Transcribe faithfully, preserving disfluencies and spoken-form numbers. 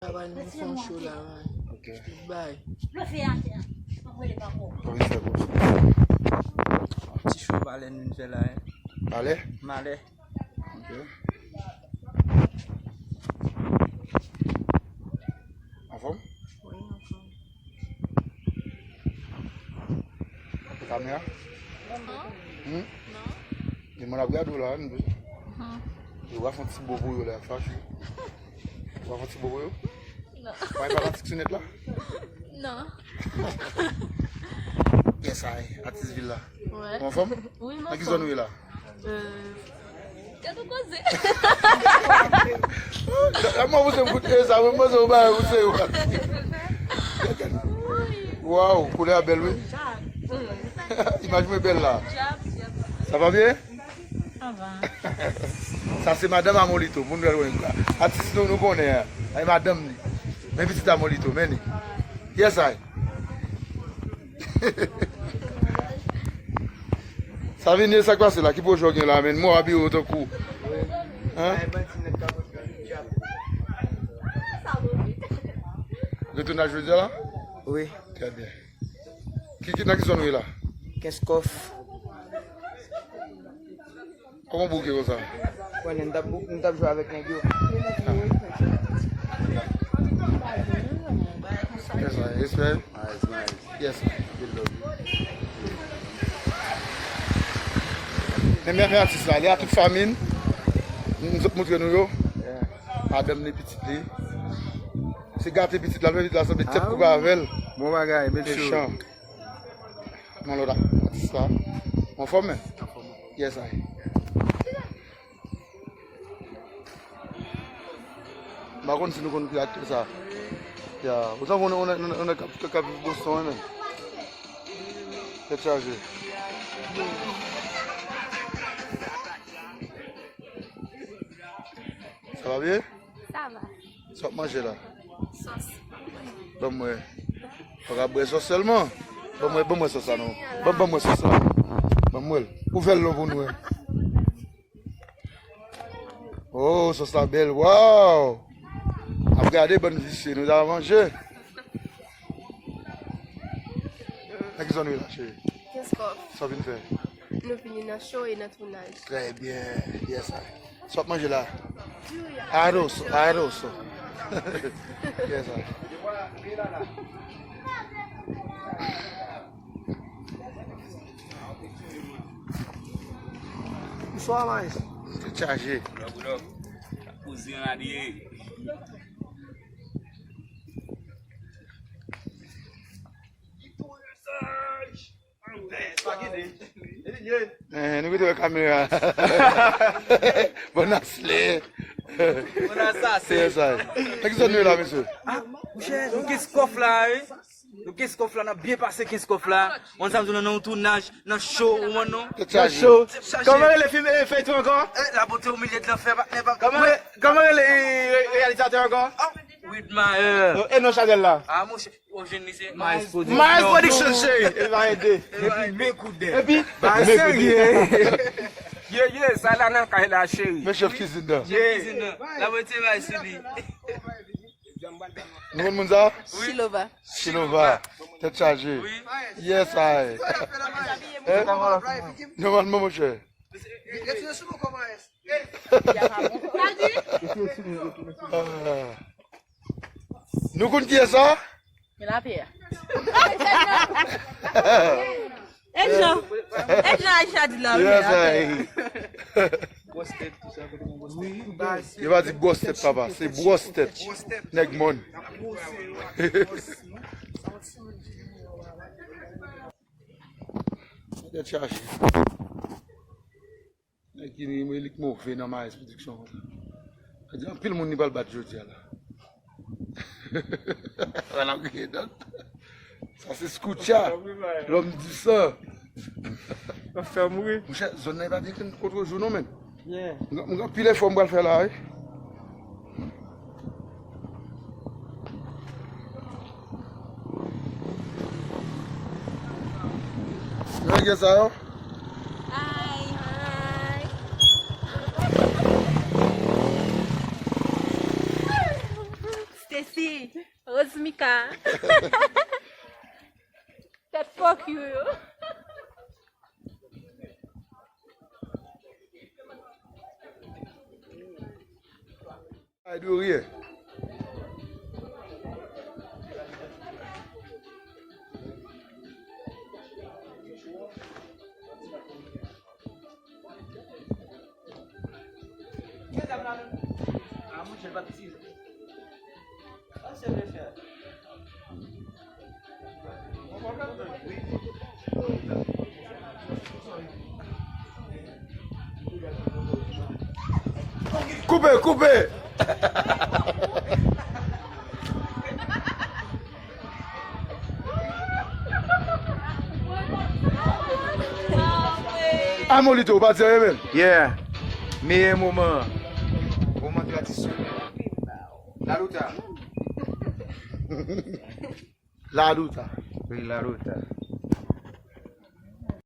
Travay nou fè yon show la, man. Ok. Tout bay. Kòman se pou sa? Ti show balè nou vin fè la, hein? Malè? Malè. Ok. Anfòm? Wi, anfòm. Kamera? Non. Hmm? Non. Gen moun ap gade w la, wi. Hmm. Yo va fè yon ti bo pou yo la, fache. Yo va fè yon ti bo pou yo? Non. Ou pa fanatik Sinèt la? Non. Yes, I. Atis vil la. Wè. Ou anfòm? Wi, m anfòm. Nan ki zòn ou ye la? Euh, gad ou koze. Mwen poze m kout e sa, mwen poze w bagay ou se ou. Waw, koulè a bèl wi. Imaj mwen bèl la. Sa va byen? Sa va. Sa se madanm Amolito, moun wè lwen. Atis nou, nou konnen an. E madanm li. Men pitit Amolito, men li. Yes, I. Sa vin ye, sa k pase la? Ki pwojè w gen la, menn? Mwen w abiye w tankou. Hein? Retounaj jodi a la? Wi. Trè byen. Ki, ki, nan ki zòn ou ye la? Kenskòf. Kòman w bouke konsa? Wè, n t ap bou-, n t ap jwe avèk nèg yo. Yes, I. Respè. Nice, nice. Yes, I. Good love. Men, men, men atis la, li a tout fanmi l. M sot moutre nou yo. Yeah. Madanm li, pitit li. Se gate pitit la, men pitit la sanble tèt koupe avè l. Bon bagay, mesye. Mechan. Mwen lòt atis la. Anfòm, men? Yes, I. M pa konn si nou konn ki aktè sa. Ya, ou tankou on, on, on, on nèg k ap, k ap viv Boston, wi, men. Tèt chaje. Sa va byen? Sa va. Sa w ap manje la? Sòs. Ban mwen. Fòk ap bwè sòs sèlman. Ban mwen, ban mwen sòs la non. Ban, ban mwen sòs la. Ban mwen l. Ouvè l non pou nou wè. Oh, sòs la bèl. Waw! Ap gade bann visye, nou ta manje. Nan ki zòn ou ye la, cheri? Kenskòf. Sa w vin fè? Nou vini nan show e nan tounaj. Trè byen. Yes, I. Sa w ap manje la? Aroso, aroso. Yes, I. Bonswa, Maes. Tèt chaje. What up, what up? Kouzen Adye. Eh, nou kite wè kamera. Bon, aslè. Bon, asasen. Se sa. Nan ki zòn nou ye la, mesye? Ah, monchè, nou Kenskòf la, wi. Nou Kenskòf la, n ap byen pase Kenskòf la. Mwen, sa m di w, nan yon tounaj, nan show, ou wè non? Nan show. Kòman rele fim, eh, feyton ankò? Eh, La beauté au milieu de l'enfer, patnè, pa. Kòman re-, kòman rele, eh, re-, reyalizatè ankò? Oh, Widmayer. Oh, e non chanèl la? Ah, monchè. Maes Production. Maes Production, cheri. E va ede. Epi men koudè. Epi men koudè. Ye, ye, sa la nan kay la, cheri. Men chèf kizin nan. Ye. Kizin nan. La mwen te bay sou li. Nou konn moun sa? Wi. Shilova. Shilova. Tèt chaje. Wi. Yes, I. Hein? Nòmalman, monchè. Ah. Nou konn kiyès sa? Men lapè. E jan, e jan Aisha di la, men lapè. Yo pa di bwòs tèt, papa, se bwòs tèt. Nèg mòn. Tèt chaje. Nèg ki rele li k move nan Maes Production konsa. Sa di anpil moun li pral bat jodi a la. Sa n ap kriye dòt. Sa se Scoutcha, l'homme du sang. Sa fè m ri. Monchè, zòn nan e pa byen konn kont jou non, menn. Yeah. M gen, m gen anpil efò m pral fè la, wi. Nèg sa yo? Hi. Hi. Stacy. Ka. Tèt fòk yo yo. Ay, Dourye. Koupe, koupe! Amolito, ou pa di anyen menm? Yeah. Meyè moman. Moman tradisyonèl. Lalouta. Lalouta. Wi, Lalouta.